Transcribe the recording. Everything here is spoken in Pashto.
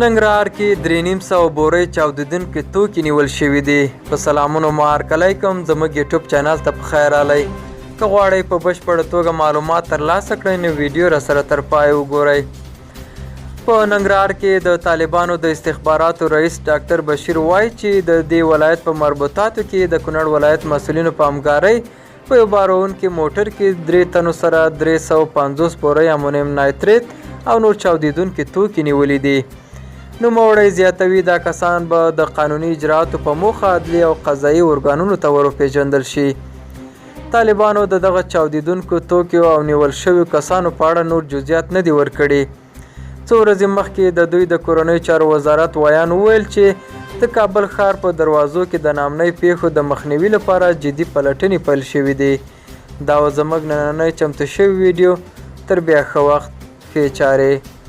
ننګرهار کې 350 بورۍ چاودیدونکي توکي نیول شوي دي. په سلامونو مو هرکلی کوم، زموږ یوټیوب چینل ته په خیر راغلی. که غواړئ په بشپړه توګه معلومات ترلاسه کړئ نو ویډیو راسره تر پایه وګورئ. په ننګرهار کې د طالبانو د استخباراتو رئیس ډاکټر بشیر وایي چې د دې ولایت په مربوطاتو کې د کونړ ولایت مسؤلینو په همکارۍ په یو باروونکي موټر کې درې تنو سره 350 بورۍ امونیم نایتریت او نور چاودیدونکي توکي نیولي دي. نوموړی زیاتوي، دا کسان به د قانوني اجرااتو په موخه عدلي او قضایي ارګانونو ته وروپېژندل شي. طالبانو د دغه چاودیدونکو توکیو او نیول شویو کسانو په اړه نور جزئیات نه دي ورکړي. څو ورځې مخکې د دوی د کورنیو چارو وزارت ویاند وویل چې د کابل ښار په دروازو کې د ناامنۍ پیښو د مخنیوي لپاره جدي پلټنې پیل شوې دي. دا وه زموږ نننۍ چمتو شوې ویډیو. تر بیا ښه وخت، ښې چارې.